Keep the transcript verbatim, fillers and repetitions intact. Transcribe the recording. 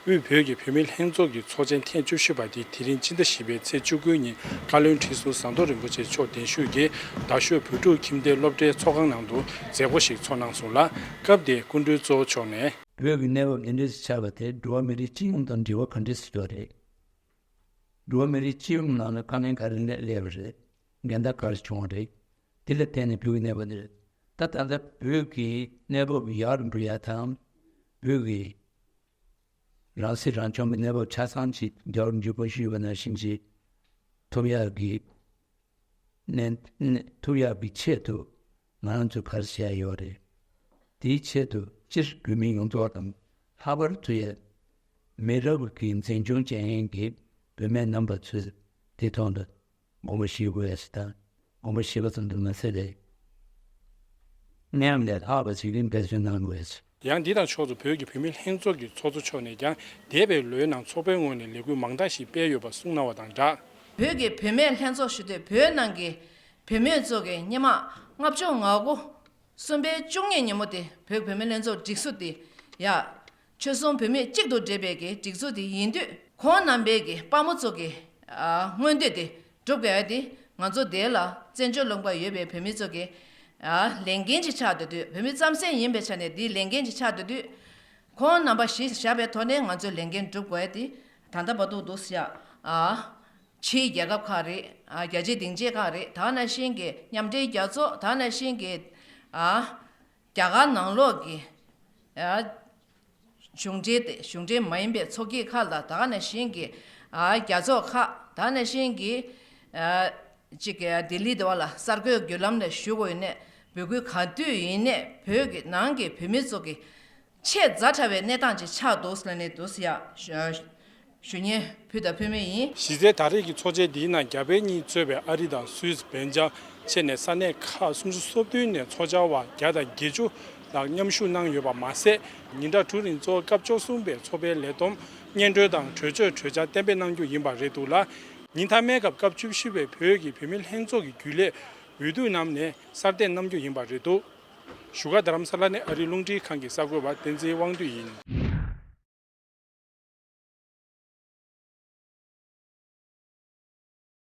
དབུས་བོད་ཀྱི་བུད་མེད་ལྷན་ཚོགས་ཀྱི་ཚོགས་ཆེན་ཐེངས་བཅུ་བཞི་པ་དེ་དེ་རིང་སྤྱི་ཟླ་བཞི་པའི་ཚེས་བཅུ་དགུ་ཉིན་བཀའ་བློན་ཁྲི་ཟུར་ཟམ་གདོང་རིན་པོ་ཆེ་མཆོག་གདན་ཞུས་ཀྱིས་རྡ་ཤོད་བོད་ཕྲུག་ཁྱིམ་སྡེའི་སློབ་གྲྭའི་ཚོགས་ཁང་ནང་དུ་མཛད་སྒོ་ཞིག་ཚོགས་གནང་སོང་ལ། སྐབས་དེའི་སྐུ་མགྲོན་གཙོ་བོ་མཆོག་ནས། བོད་ཀྱི་གནས་བབ་འདི་འདྲ་ཞིག་ཆགས་པ་དེ་འགྲོ་བ་མི་རིགས་སྤྱི་ཡོངས་དང་འབྲེལ་བ་ག་འདྲ་ཞིག་ཡོད་རེད། འགྲོ་བ་མི་རིགས་སྤྱི་ཡོངས་ནང་ལ་དཀའ་ངལ་ག་རེ་སླེབས་པ་རེད། འགལ་ཟླ་ག་རེ་བྱུང་བ་རེད། དེ་ལ་བརྟེན་ནས་བོད་ཀྱི་གནས་བབ་འདི་རེད། ད་ད་ལྟ་བོད་ཀྱི་གནས་བབ་ཡག་རུ་འགྲོ་ཡ་དང་། བོད་ཀྱི་རང་སྲིད་རང་སྐྱོང་གི་གནས་བབ་ཆ་ཚང་ཅིག་རྒྱལ་བ་རིན་པོ་ཆེས་ཞུས་པ་ནང་བཞིན་ཅིག་ཐོབ་ཡག་གི་གནས་གནས་ཐུབ་ཡག་གི་ཆེད་དུ་ང་རང་ཚོས་ག་རེ་བྱས་ཡོད་རེད། དེའི་ཆེད་དུ་སྤྱིར་བོད་མི་ཡོངས་རྫོགས་དང་། ལྷག་པར་དུ་ཡང་མི་རབས་ཀྱི་འཛིན་སྐྱོང་བྱེད་མཁན་གྱི་བུད་མེད་རྣམ་པ་ཚོས་དེ་ཐོག་ཏུ་དགོངས་པ་བཞེས་དགོས་ཡ་ཞིག་དང་། དགོངས་པ་བཞེས་པ་ཙམ་དུ་མ་ཟད་པའི་མཉམ་ལས་ལྷག་པ་ཞིག་ལ་འབད་བརྩོན་གནང་དགོས་ཡ་ཞིག་ཡང་འདི་དང་ཕྱོགས་སུ་བོད་ཀྱི་བུད་མེད་ལྷན་ཚོགས་ཀྱི་ཚོགས་གཙོ་མཆོག་ནས་ཀྱང་འདས་པའི་ལོའི་ནང་ཚོགས་པའི་ངོས་ནས་ལས་འགུལ་མང་དག་ཞིག་སྤེལ་ཡོད་པ་གསུངས་གནང་བ་དང་སྦྲགས། བོད་ཀྱི་བུད་མེད་ལྷན་ཚོགས་ཞུ་དུས་བོད་ནང་གི་བུད་མེད་ཚོ་གི་སྔོན་མ་ལྔ་བཅུ་ང་དགུ་གསུམ་པའི་བཅུ་གཉིས་ཉིན་མོ་དེ་བོད་བུད་མེད་ལྷན་ཚོགས་སྒྲིག་འཛུགས་དེ་ཡ། ཆོལ་གསུམ་བུད་མེད་གཅིག་ཏུ་འབྲེལ་བའི་གི་སྒྲིག་འཛུགས་དེ་ཡིན་དུས་ཁོང་རྣམ་པའི་གི་དཔའ་མོ་ཚོ་གི་ཨ་མངོན་འདོད་དེ་སྒྲུབ་དགོས་ཡ་དེ་ང་ཚོ་དེ་ལ་བཙན་བྱོལ་ལུང་པ་ཡོད་པའི་བུད་མེད་ཚོ་གི་ཨ་ལས་འགན་ཅིག་ཆགས་བསྡད་དུས། བུད་མེད་རྩམ་ཟན་ཡིན་པའི་ཆ་ནས་དེའི་ལས་འགན་ཅིག་ཆགས་བསྡད་དུས། ཁོང་རྣམ་པ་གཞི་བཞག་པའི་ཐོག་ནས་ང་ཚོས་ལས་འགན་སྒྲུབ་དགོས་ཡ་དེ་ད་ལྟ་བར་དུ་འདུག་ཟེར་ཡ། ཨ། ཕྱིའི་རྒྱལ་ཁབ་ཁག་རེད། ཨ། རྒྱལ་སྤྱིའི་སྡིངས་ཆ་ཁག་རེད། ད་ག་ནང་བཞིན་གྱི་མཉམ་འབྲེལ་རྒྱལ་ཚོགས། ད་ག་ནང་བཞིན་གྱི་ཨ་རྒྱ་གར་ནང་ལོགས་ཀྱི་ཨ་གཞུང་འབྲེལ་ཏེ་གཞུང་འབྲེལ་མ་ཡིན་པའི་ཚོགས་སྐྱིད་ཁག་ལ། ད་ག་ནང་བཞིན་གྱི་ཨ་རྒྱལ་ཚོགས་ཁག། ད་ག་ནང་བཞིན་གྱི་ཨ་ཅིག་གི་ལྡི་ལི་དེ་བ་ལ་གསར་འགོད་བརྒྱུད་ལམ་ནས་ཞུ་དགོས་ཡིན་ནས། འབོད་སྐུལ་ག་དུས་ཡིན་ནས་བོད་ཀྱི་ནང་གི་བུད་མེད་ཚོ་གི་ཆེས་ཛ་དྲག་པའི་གནས་སྟངས་ཅིག་ཆགས་འདུག་ཟེར་ནས་འདུག་ཟེར་ཡ་ཞུ་སྙན་ཕུལ་དང་ཕུལ་མུས་ཡིན། གཞི་རྩའི་ད་རེས་ཀྱི་ཚོགས་ཆེན་འདིའི་ནང་རྒྱ་བལ་གཉིས་གཙོས་པའི་ཨ་རི་དང་སུད་སི། སྦེལ་ཇམ་བཅས་ནས་ས་གནས་ཁག་སུམ་ཅུ་སོ་བདུན་ནས་ཚོགས་བཅར་བ་བརྒྱ་དང་བརྒྱད་ཅུ་ལྷག་མཉམ་ཞུགས་གནང་ཡོད་པ་མ་ཟད། ཉིན་གྲངས་དྲུག་རིང་གཙོ་བོ་སྐབས་བཅུ་གསུམ་པའི་ཚོགས་པའི་ལས་བསྡོམས་སྙན་སྒྲོན་དང་གྲོས་ཆོད་གྲོས་འཆར་གཏན་འབེབས་གནང་རྒྱུ་ཡིན་པ་རེད་འདུག་ལ། ཉིན་མཐའ་མའི་སྐབས་སྐབས་བཅུ་བཞི་པའི་བོད་ཀྱི་བུད་མེད་ལྷན་ཚོགས་ཀྱི་རྒྱུན་ལས་འོས་བསྡུ་རྣམས་ནས་གསར་འདེམས་གནང་རྒྱུ་ཡིན་པ་རེད་འདུག་བཞུགས་སྒར་རྡ་རམ་ས་ལ་ནས་ཨ་རིའི་རླུང་འཕྲིན་ཁང་གི་གསར་འགོད་པ་བསྟན་འཛིན་དབང་འདུས་ཡིན།